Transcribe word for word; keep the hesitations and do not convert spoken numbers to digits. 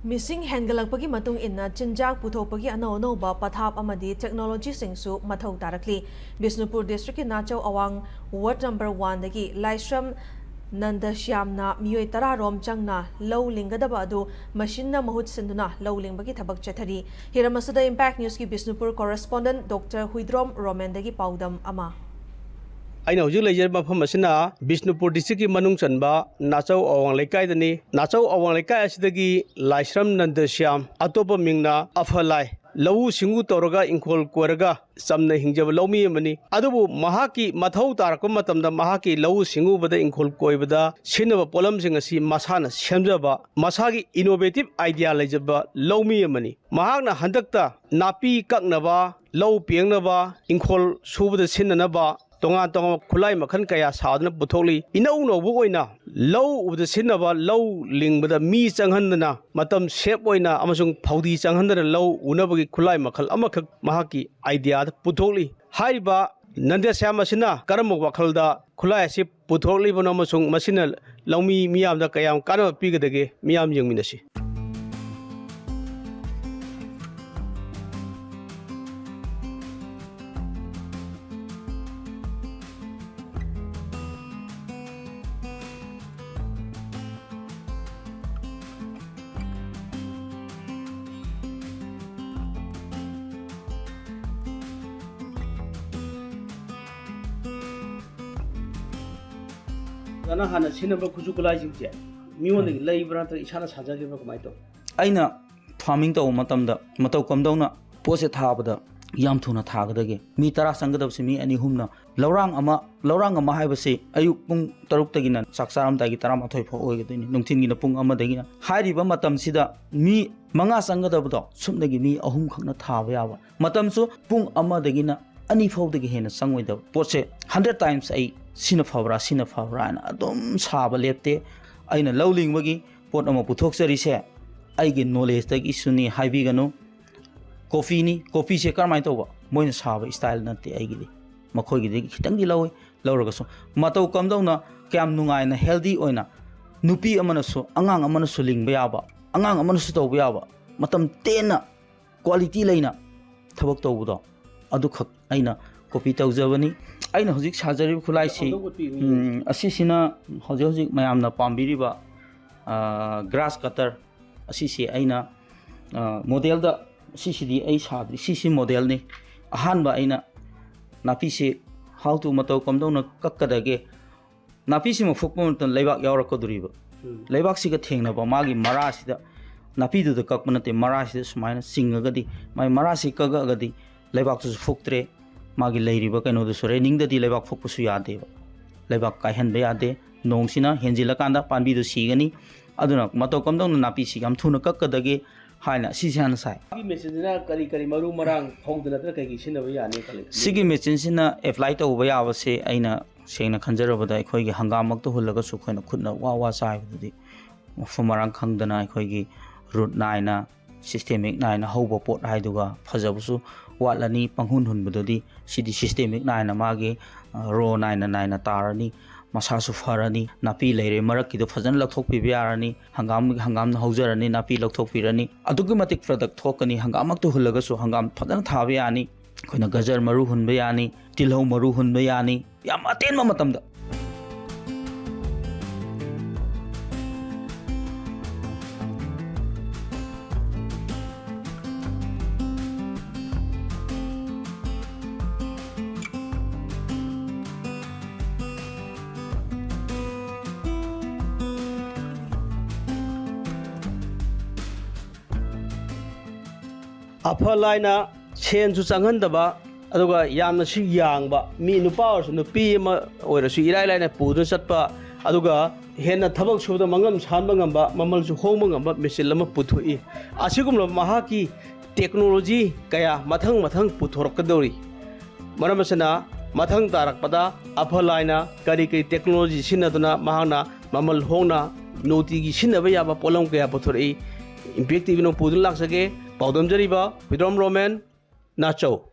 ꯃꯤꯁꯤꯡ ꯍꯦꯟꯒꯠꯂꯛꯄꯒꯤ ꯃꯇꯨꯡ ꯏꯟꯅ ꯆꯤꯟꯖꯥꯛ ꯄꯨꯊꯣꯛꯄꯒꯤ ꯑꯅꯧ ꯑꯅꯧꯕ ꯄꯊꯥꯞ ꯑꯃꯗꯤ ꯇꯦꯛꯅꯣꯂꯣꯖꯤꯁꯤꯡꯁꯨ ꯃꯊꯧ ꯇꯥꯔꯛꯂꯤ꯫ ꯕꯤꯁꯅꯨꯄꯨꯔ ꯗꯤꯁꯇ꯭ꯔꯤꯛꯀꯤ ꯅꯥꯆꯧ ꯑꯋꯥꯡ ꯋꯥꯔꯗ ꯅꯝꯕꯔ ꯋꯥꯟꯗꯒꯤ ꯂꯥꯏꯁ꯭ꯔꯝ ꯅꯟꯗꯁ꯭ꯌꯥꯝꯅ ꯃꯤꯑꯣꯏ ꯇꯔꯥ ꯔꯣꯝ ꯆꯪꯅ ꯂꯧ ꯂꯤꯡꯒꯗꯕ ꯑꯗꯨ ꯃꯁꯤꯟꯅ ꯃꯍꯨꯠ ꯁꯤꯟꯗꯨꯅ ꯂꯧ ꯂꯤꯡꯕꯒꯤ ꯊꯕꯛ ꯆꯠꯊꯔꯤ꯫ ꯍꯤꯔꯝ ꯑꯁꯤꯗ ꯏꯝꯄꯦꯛ ꯅ꯭ꯌꯨꯁꯀꯤ ꯕꯤꯁꯅꯨꯄꯨꯔ ꯀꯣꯔꯦꯁꯄꯣꯟꯗꯦꯟꯠ ꯗꯣꯛꯇꯔ ꯍꯨꯏꯗ꯭ꯔꯣꯝ ꯔꯣꯃꯦꯟꯗꯒꯤ ꯄꯥꯎꯗꯝ ꯑꯃ꯫ ꯑꯩꯅ ꯍꯧꯖꯤꯛ ꯂꯩꯖꯔꯤꯕ ꯃꯐꯝ ꯑꯁꯤꯅ ꯕꯤꯁꯅꯨꯄꯨꯔ ꯗꯤꯁꯇ꯭ꯔꯤꯛꯀꯤ ꯃꯅꯨꯡ ꯆꯟꯕ ꯅꯥꯆꯧ ꯑꯋꯥꯡ ꯂꯩꯀꯥꯏꯗꯅꯤ꯫ ꯅꯥꯆꯧ ꯑꯋꯥꯡ ꯂꯩꯀꯥꯏ ꯑꯁꯤꯗꯒꯤ ꯂꯥꯏꯁ꯭ꯔꯝ ꯅꯟꯗꯁ꯭ꯌꯥꯝ, ꯑꯇꯣꯞꯄ ꯃꯤꯡꯅ ꯑꯐꯂꯥꯏ, ꯂꯧꯎ ꯁꯤꯡꯎ ꯇꯧꯔꯒ ꯏꯪꯈꯣꯜ ꯀꯣꯏꯔꯒ ꯆꯝꯅ ꯍꯤꯡꯖꯕ ꯂꯧꯃꯤ ꯑꯃꯅꯤ꯫ ꯑꯗꯨꯕꯨ ꯃꯍꯥꯛꯀꯤ ꯃꯊꯧ ꯇꯥꯔꯛꯄ ꯃꯇꯝꯗ ꯃꯍꯥꯛꯀꯤ ꯂꯧꯎ ꯁꯤꯡꯎꯕꯗ, ꯏꯪꯈꯣꯜ ꯀꯣꯏꯕꯗ ꯁꯤꯖꯤꯟꯅꯕ ꯄꯣꯠꯂꯝꯁꯤꯡ ꯑꯁꯤ ꯃꯁꯥꯅ ꯁꯦꯝꯖꯕ, ꯃꯁꯥꯒꯤ innovative idea ꯂꯩꯖꯕ ꯂꯧꯃꯤ ꯑꯃꯅꯤ꯫ ꯃꯍꯥꯛꯅ ꯍꯟꯗꯛꯇ ꯅꯥꯄꯤ ꯀꯛꯅꯕ, ꯂꯧ ꯄꯦꯡꯅꯕ, ꯏꯪꯈꯣꯜ ꯁꯨꯕꯗ ꯁꯤꯖꯤꯟꯅꯅꯕ ꯇꯣꯉꯥꯟ ꯇꯣꯉꯥꯟꯕ ꯈꯨꯠꯂꯥꯏ ꯃꯈꯜ ꯀꯌꯥ ꯁꯥꯗꯨꯅ ꯄꯨꯊꯣꯛꯂꯤ꯫ ꯏꯅꯧ ꯅꯧꯕ ꯑꯣꯏꯅ ꯂꯧ ꯎꯕꯗ ꯁꯤꯖꯤꯟꯅꯕ, ꯂꯧ ꯂꯤꯡꯕꯗ ꯃꯤ ꯆꯪꯍꯟꯗꯅ ꯃꯇꯝ save ꯑꯣꯏꯅ ꯑꯃꯁꯨꯡ ꯐꯧꯗꯤ ꯆꯪꯍꯟꯗꯅ ꯂꯧ ꯎꯅꯕꯒꯤ ꯈꯨꯠꯂꯥꯏ ꯃꯈꯜ ꯑꯃꯈꯛ ꯃꯍꯥꯛꯀꯤ ideaꯗ ꯄꯨꯊꯣꯛꯂꯤ꯫ ꯍꯥꯏꯔꯤꯕ ꯅꯟꯗ꯭ꯌꯥꯁ꯭ꯌꯥꯝ ꯑꯁꯤꯅ ꯀꯔꯝꯕ ꯋꯥꯈꯜꯗ ꯈꯨꯠꯂꯥꯏ ꯑꯁꯤ ꯄꯨꯊꯣꯔꯛꯂꯤꯕꯅꯣ ꯑꯃꯁꯨꯡ ꯃꯁꯤꯅ ꯂꯧꯃꯤ ꯃꯤꯌꯥꯝꯗ ꯀꯌꯥꯝ ꯀꯥꯟꯅꯕ ꯄꯤꯒꯗꯒꯦ? ꯃꯤꯌꯥꯝ ꯌꯦꯡꯃꯤꯟꯅꯁꯤ꯫ ꯑꯣꯖꯥꯅ ꯍꯥꯟꯅ ꯁꯤꯖꯤꯟꯅꯕ ꯈꯨꯠꯁꯨ ꯈꯨꯠꯂꯥꯏꯁꯤꯡꯁꯦ ꯃꯤꯉꯣꯟꯗꯒꯤ ꯎꯝ꯫ ꯂꯩꯕ꯭ꯔꯥ ꯅꯠꯇ꯭ꯔꯒ ꯏꯁꯥꯅ ꯁꯥꯖꯈꯤꯕ꯭ꯔꯥ, ꯀꯃꯥꯏꯅ ꯇꯧ? ꯑꯩꯅ farming ꯇꯧꯕ ꯃꯇꯝꯗ ꯃꯇꯧ ꯀꯝꯗꯧꯅ ꯄꯣꯠꯁꯦ ꯊꯥꯕꯗ ꯌꯥꯝ ꯊꯨꯅ ꯊꯥꯒꯗꯒꯦ? ꯃꯤ ꯇꯔꯥ ꯆꯪꯒꯗꯕꯁꯦ ꯃꯤ ꯑꯅꯤ ꯑꯍꯨꯝꯅ, ꯂꯧꯔꯥꯡ ꯑꯃ, ꯂꯧꯔꯥꯡ ꯑꯃ ꯍꯥꯏꯕꯁꯤ ꯑꯌꯨꯛ ꯄꯨꯡ ꯇꯔꯨꯛꯇꯒꯤꯅ ꯆꯥꯛ ꯆꯥꯔꯝꯗꯥꯏꯒꯤ ꯇꯔꯥꯃꯥꯊꯣꯏ ꯐꯥꯎ ꯑꯣꯏꯒꯗꯣꯏꯅꯤ, ꯅꯨꯡꯊꯤꯟꯒꯤꯅ ꯄꯨꯡ ꯑꯃꯗꯒꯤꯅ꯫ ꯍꯥꯏꯔꯤꯕ ꯃꯇꯝꯁꯤꯗ ꯃꯤ ꯃꯉꯥ ꯆꯪꯒꯗꯕꯗꯣ ꯁꯨꯞꯅꯒꯤ ꯃꯤ ꯑꯍꯨꯝꯈꯛꯅ ꯊꯥꯕ ꯌꯥꯕ, ꯃꯇꯝꯁꯨ ꯄꯨꯡ ꯑꯃꯗꯒꯤꯅ ꯑꯅꯤ ꯐꯥꯎꯗꯒꯤ ꯍꯦꯟꯅ ꯆꯪꯉꯣꯏꯗꯕ ꯄꯣꯠꯁꯦ hundred times ꯑꯩ ꯁꯤꯅ ꯐꯕ꯭ꯔꯥ, ꯁꯤꯅ ꯐꯕ꯭ꯔꯥ ꯍꯥꯏꯅ ꯑꯗꯨꯝ ꯁꯥꯕ ꯂꯦꯞꯇꯦ꯫ ꯑꯩꯅ ꯂꯧ ꯂꯤꯡꯕꯒꯤ ꯄꯣꯠ ꯑꯃ ꯄꯨꯊꯣꯛꯆꯔꯤꯁꯦ ꯑꯩꯒꯤ knowledgeꯇꯒꯤꯁꯨꯅꯤ ꯍꯥꯏꯕꯤꯒꯅꯨ꯫ Coffeeꯅꯤ, coffeeꯁꯦ ꯀꯔꯝꯍꯥꯏꯅ ꯇꯧꯕ? ꯃꯣꯏꯅ ꯁꯥꯕ style ꯅꯠꯇꯦ ꯑꯩꯒꯤꯗꯤ꯫ ꯃꯈꯣꯏꯒꯤꯗꯒꯤ ꯈꯤꯇꯪꯗꯤ ꯂꯧꯏ, ꯂꯧꯔꯒꯁꯨ ꯃꯇꯧ ꯀꯝꯗꯧꯅ ꯀꯌꯥꯝ ꯅꯨꯡꯉꯥꯏꯅ healthy ꯑꯣꯏꯅ ꯅꯨꯄꯤ ꯑꯃꯅꯁꯨ ꯑꯉꯥꯡ ꯑꯃꯅꯁꯨ ꯂꯤꯡꯕ ꯌꯥꯕ ꯑꯉꯥꯡ ꯑꯃꯅꯁꯨ ꯇꯧꯕ ꯌꯥꯕ, ꯃꯇꯝ ꯇꯦꯟꯅ ꯀ꯭ꯋꯥꯂꯤꯇꯤ ꯂꯩꯅ ꯊꯕꯛ ꯇꯧꯕꯗꯣ, ꯑꯗꯨꯈꯛ ꯑꯩꯅ ꯀꯣꯄꯤ ꯇꯧꯖꯕꯅꯤ꯫ ꯑꯩꯅ ꯍꯧꯖꯤꯛ ꯁꯥꯖꯔꯤꯕ ꯈꯨꯠꯂꯥꯏꯁꯤ, ꯎꯝ, ꯑꯁꯤꯁꯤꯅ ꯍꯧꯖꯤꯛ ꯍꯧꯖꯤꯛ ꯃꯌꯥꯝꯅ ꯄꯥꯝꯕꯤꯔꯤꯕ, ꯑ, ꯒ꯭ꯔꯥꯁ ꯀꯇꯔ꯫ ꯑꯁꯤꯁꯤ ꯑꯩꯅ, ꯑ, ꯃꯣꯗꯦꯜꯗ, ꯁꯤꯁꯤꯗꯤ ꯑꯩ ꯁꯥꯗ꯭ꯔꯤ, ꯁꯤꯁꯤ ꯃꯣꯗꯦꯜꯅꯤ꯫ ꯑꯍꯥꯟꯕ ꯑꯩꯅ ꯅꯥꯄꯤꯁꯤ how to, ꯃꯇꯧ ꯀꯝꯗꯧꯅ ꯀꯛꯀꯗꯒꯦ, ꯅꯥꯄꯤꯁꯤꯃ ꯐꯨꯛꯄ ꯃꯇꯝꯗ ꯂꯩꯕꯥꯛ ꯌꯥꯎꯔꯛꯀꯗꯣꯔꯤꯕ꯫ ꯎꯝ꯫ ꯂꯩꯕꯥꯛꯁꯤꯒ ꯊꯦꯡꯅꯕ ꯃꯥꯒꯤ ꯃꯔꯥꯁꯤꯗ, ꯅꯥꯄꯤꯗꯨꯗ ꯀꯛꯄ ꯅꯠꯇꯦ, ꯃꯔꯥꯁꯤꯗ ꯁꯨꯃꯥꯏꯅ ꯆꯤꯡꯉꯒꯗꯤ, ꯃꯥꯒꯤ ꯃꯔꯥꯁꯤ ꯀꯛꯑꯒꯗꯤ ꯂꯩꯕꯥꯛꯇꯨꯁꯨ ꯐꯨꯛꯇ꯭ꯔꯦ, ꯃꯥꯒꯤ ꯂꯩꯔꯤꯕ ꯀꯩꯅꯣꯗꯨꯁꯨ, ꯔꯦꯅꯤꯡꯗꯗꯤ ꯂꯩꯕꯥꯛ ꯐꯨꯛꯄꯁꯨ ꯌꯥꯗꯦꯕ, ꯂꯩꯕꯥꯛ ꯀꯥꯏꯍꯟꯕ ꯌꯥꯗꯦ꯫ ꯅꯣꯡꯁꯤꯅ ꯍꯦꯟꯖꯤꯜꯂꯀꯥꯟꯗ ꯄꯥꯝꯕꯤꯗꯨ ꯁꯤꯒꯅꯤ꯫ ꯑꯗꯨꯅ ꯃꯇꯧ ꯀꯝꯗꯧꯅ ꯅꯥꯄꯤꯁꯤ ꯌꯥꯝ ꯊꯨꯅ ꯀꯛꯀꯗꯒꯦ ꯍꯥꯏꯅ ꯁꯤꯁꯦ ꯍꯥꯟꯅ ꯁꯥꯏ꯫ ꯁꯤꯒꯤ ꯃꯦꯆꯤꯟꯁꯤꯅ ꯀꯔꯤ ꯀꯔꯤ ꯃꯔꯨ ꯃꯔꯥꯡ ꯐꯧꯗ ꯅꯠꯇꯅ ꯀꯩꯀꯩ ꯁꯤꯖꯤꯟꯅꯕ ꯌꯥꯅꯤ ꯈꯜꯂꯤ? ꯁꯤꯒꯤ ꯃꯦꯆꯤꯟꯁꯤꯅ ꯑꯦꯄ꯭ꯂꯥꯏ ꯇꯧꯕ ꯌꯥꯕꯁꯦ, ꯑꯩꯅ ꯁꯦꯡꯅ ꯈꯟꯖꯔꯕꯗ, ꯑꯩꯈꯣꯏꯒꯤ ꯍꯪꯒꯥꯝꯃꯛꯇ ꯍꯨꯜꯂꯒꯁꯨ ꯑꯩꯈꯣꯏꯅ ꯈꯨꯠꯅ ꯋꯥ ꯋꯥ ꯆꯥꯏꯕꯗꯨꯗꯤ ꯃꯐꯝ ꯃꯔꯥꯡ ꯈꯪꯗꯅ ꯑꯩꯈꯣꯏꯒꯤ ꯔꯨꯠ ꯅꯥꯏꯅ, ꯁꯤꯁꯇꯦꯃꯤꯛ ꯅꯥꯏꯅ ꯍꯧꯕ ꯄꯣꯠ ꯍꯥꯏꯗꯨꯒ ꯐꯖꯕꯁꯨ ꯋꯥꯠꯂꯅꯤ꯫ ꯄꯪꯍꯨꯟ ꯍꯨꯟꯕꯗꯨꯗꯤ ꯁꯤꯗꯤ ꯁꯤꯁꯇꯦꯃꯤꯛ ꯅꯥꯏꯅ ꯃꯥꯒꯤ, ꯑ, ꯔꯣ ꯅꯥꯏꯅ ꯅꯥꯏꯅ ꯇꯥꯔꯅꯤ, ꯃꯁꯥꯁꯨ ꯐꯔꯅꯤ꯫ ꯅꯥꯄꯤ ꯂꯩꯔꯦ ꯃꯔꯛꯀꯤꯗꯣ ꯐꯖꯅ ꯂꯧꯊꯣꯛꯄꯤꯕ ꯌꯥꯔꯅꯤ꯫ ꯍꯪꯒꯥꯝ, ꯍꯪꯒꯥꯝꯅ ꯍꯧꯖꯔꯅꯤ, ꯅꯥꯄꯤ ꯂꯧꯊꯣꯛꯄꯤꯔꯅꯤ꯫ ꯑꯗꯨꯛꯀꯤ ꯃꯇꯤꯛ ꯄ꯭ꯔꯗꯛ ꯊꯣꯛꯀꯅꯤ꯫ ꯍꯪꯒꯥꯝꯃꯛꯇ ꯍꯨꯜꯂꯒꯁꯨ ꯍꯪꯒꯥꯝ ꯐꯖꯅ ꯊꯥꯕ ꯌꯥꯅꯤ꯫ ꯑꯩꯈꯣꯏꯅ ꯒꯖꯔ ꯃꯔꯨ ꯍꯨꯟꯕ ꯌꯥꯅꯤ, ꯇꯤꯜꯍꯧ ꯃꯔꯨ ꯍꯨꯟꯕ ꯌꯥꯅꯤ, ꯌꯥꯝ ꯑꯇꯦꯟꯕ ꯃꯇꯝꯗ꯫ ꯑꯐ ꯂꯥꯏꯅ ꯁꯦꯟꯁꯨ ꯆꯪꯍꯟꯗꯕ, ꯑꯗꯨꯒ ꯌꯥꯝꯅꯁꯨ ꯌꯥꯡꯕ, ꯃꯤ ꯅꯨꯄꯥ ꯑꯣꯏꯔꯁꯨ ꯅꯨꯄꯤ ꯑꯃ ꯑꯣꯏꯔꯁꯨ ꯏꯔꯥꯏ ꯂꯥꯏꯅ ꯄꯨꯗꯨꯅ ꯆꯠꯄ, ꯑꯗꯨꯒ ꯍꯦꯟꯅ ꯊꯕꯛ ꯁꯨꯕꯗ ꯃꯉꯝ ꯁꯥꯟꯕ ꯉꯝꯕ, ꯃꯃꯜꯁꯨ ꯍꯣꯡꯕ ꯉꯝꯕ ꯃꯦꯆꯤꯟ ꯑꯃ ꯄꯨꯊꯣꯛꯏ꯫ ꯑꯁꯤꯒꯨꯝꯂꯕ ꯃꯍꯥꯛꯀꯤ ꯇꯦꯛꯅꯣꯂꯣꯖꯤ ꯀꯌꯥ ꯃꯊꯪ ꯃꯊꯪ ꯄꯨꯊꯣꯔꯛꯀꯗꯧꯔꯤ꯫ ꯃꯔꯝ ꯑꯁꯤꯅ, ꯃꯊꯪ ꯇꯥꯔꯛꯄꯗ ꯑꯐ ꯂꯥꯏꯅ ꯀꯔꯤ ꯀꯔꯤ ꯇꯦꯛꯅꯣꯂꯣꯖꯤ ꯁꯤꯖꯤꯟꯅꯗꯨꯅ ꯃꯍꯥꯛꯅ ꯃꯃꯜ ꯍꯣꯡꯅ ꯅꯨꯡꯇꯤꯒꯤ ꯁꯤꯖꯤꯟꯅꯕ ꯌꯥꯕ ꯄꯣꯠꯂꯝ ꯀꯌꯥ ꯄꯨꯊꯣꯔꯛꯏ꯫ ꯏꯝꯄꯦꯛ ꯇꯤꯚꯤꯅ ꯄꯨꯗꯨꯅ ꯂꯥꯛꯆꯒꯦ꯫ ꯄꯥꯎꯗꯝꯖꯔꯤꯕ ꯍꯨꯏꯗ꯭ꯔꯣꯝ ꯔꯣꯃꯦꯟ, ꯅꯥꯆꯧ꯫